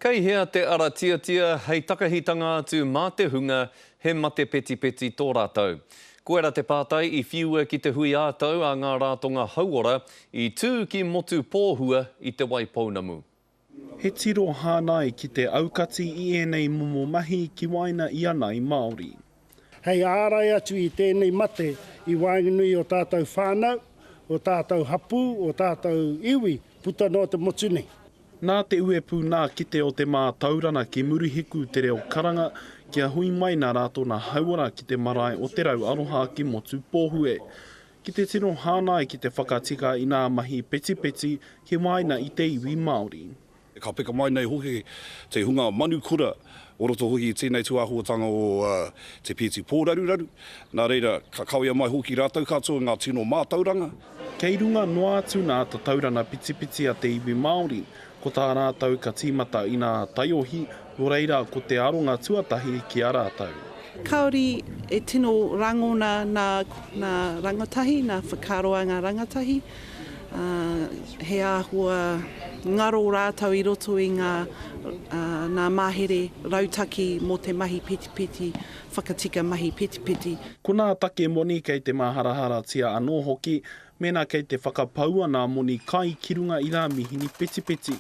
Kei hea te ara tiatia hei takahitanga atu mā te hunga he mate petipeti tō rātou? Koira te pātai i whiua ki te hui ā-tau a ngā rātonga hauora i tū ki Motupōhua i Te Waipounamu. He tiro hānai ki te aukati i ēnei momo mahi ki waena i a Nai Māori. Hei ārai atu i tēnei mate i waenganui i o tātou whānau, o tātou hapū, o tātou iwi puta noa te motu nei. Nā te uepū nā kite o te mātaurana ki Murihiku te reo karanga kia hui mai nā rātona hauora ki te marae o Te Rau Aroha ki Motupōhue. Ki te tino hānai ki te whakatika i nā mahi petipeti ki waena i te iwi Māori. Ka peka mai nei hoki te hunga manukura o roto hoki i tēnei tūāhuatanga o te pēti pōraruraru, nā reira ka kawea mai hoki rātou katoa ngā tino mātauranga. Kei runga noa atu nā tataurana pitipiti a te iwi Māori, ko tā rātou ka tīmata i nā taiohi, nō reira ko te aronga tuatahi ki a rātou. Kāore e tino rangona nā rangatahi, nā whakaaro a ngā rangatahi. He āhua ngaro rātou i roto i ngā nā mahere rautaki mō te mahi petipeti, whakatika mahi petipeti. Ko nā take moni kei te māharaharatia anō hoki, mēnā kei te whakapaua nā moni kai ki runga i rā mihini petipeti.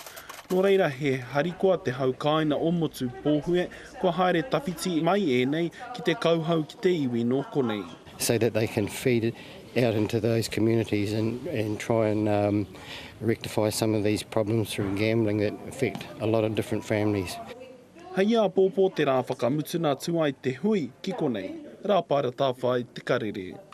Nō reira he harikoa te hau kāina o Motu Pōhue kua haere tawhiti mai ēnei ki te kauhau ki te iwi nō konei. So that they can feed out into those communities and, and try and um, rectify some of these problems through gambling that affect a lot of different families. Hei āpōpō te rā whakamutuna atu ai te hui ki konei. Rāpaera Tāwhai, Te Karere.